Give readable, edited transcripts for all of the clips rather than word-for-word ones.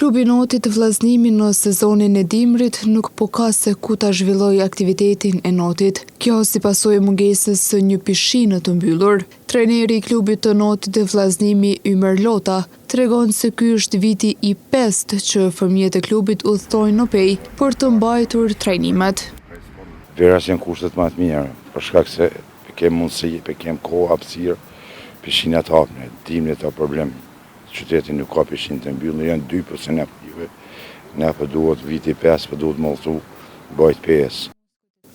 Klubi i notit Vëllaznimi në sezonin e dimrit nuk po ka se ku ta zhvillojë aktivitetin e notit. Kjo si pasojë e mungesës së një pishine të mbyllur. Trajneri i klubit të notit Vëllaznimi Ymer Lota tregon se ky është viti i pestë që fëmijët e klubit udhëtojnë në Pejë për të mbajtur trajnimet. Verës janë kushtet ma të mira, për shkak se pe kem mundësi, pe kem kohë, hapësirë, pishinat hapne, dimrit ka problem. Qyteti nuk ka pishinë të mbyllur, janë dy po s'janë aktive. Na po duhet viti 5, po duhet me udhëtu, bajt pesë.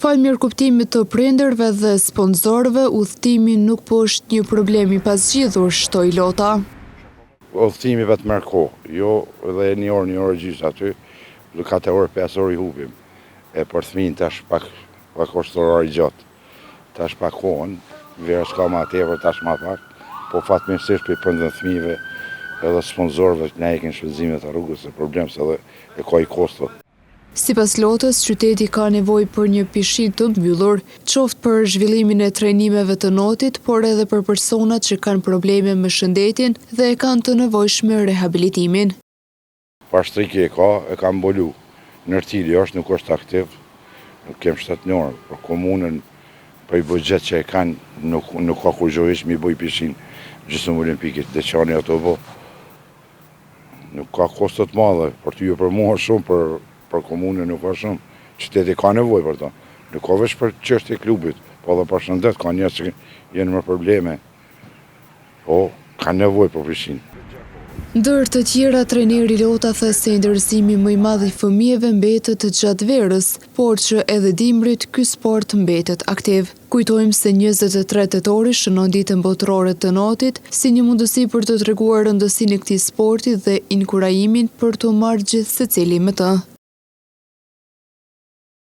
Falë mirëkuptimit të prindërve dhe sponsorëve, udhëtimi nuk po është një problem i pazgjidhur, shtoi Lota. Udhëtimi vetë merr kohë, jo edhe një orë, një orë e gjysë aty, do 4 orë, 5 orë i hupim. E për fëmijën tash pak, pak është orar i gjatë. Tash pa kohën, verës ka ma tepër, tash ma pak, po fatmirësisht prej prindërve fëmijëve edhe sponsorëve që na hekin shpenzimet e rrugës, se problem se edhe e ka i kosto. Sipas Lotës, qyteti ka nevojë për një pishinë të mbyllur, qoftë për zhvillimin e trajnimeve të notit, por edhe për personat që kanë probleme me shëndetin dhe e kanë të nevojshme rehabilitimin. Pashtriki e ka, e ka mbulu. Nërtili është, nuk është aktiv, nuk kem shtetnor, për komunën, për i buxhet që e kanë, nuk, nuk ka kurgjo hiç mi boj pishinë gjysëm olimpikit, Deçani ato bo. Nuk ka kosto të madhe, për ty e për mua shumë, për, për komunën nuk ka shumë. Qyteti ka nevojë për to. Nuk ka veç për çështje klubit, po edhe për shëndet, ka njerëz që janë me probleme. Po, kanë nevojë për pishinë. Ndër të tjera, trajneri Lota tha se interesimi më i madh i fëmijëve mbetet gjatë verës, por që edhe dimrit ky sport mbetet aktiv. Kujtojmë se 23 tetori shënon Ditën Botërore të Notit, si një mundësi për të treguar rëndësinë e këtij sporti dhe inkurajimin për t'u marrë gjithsecili me të.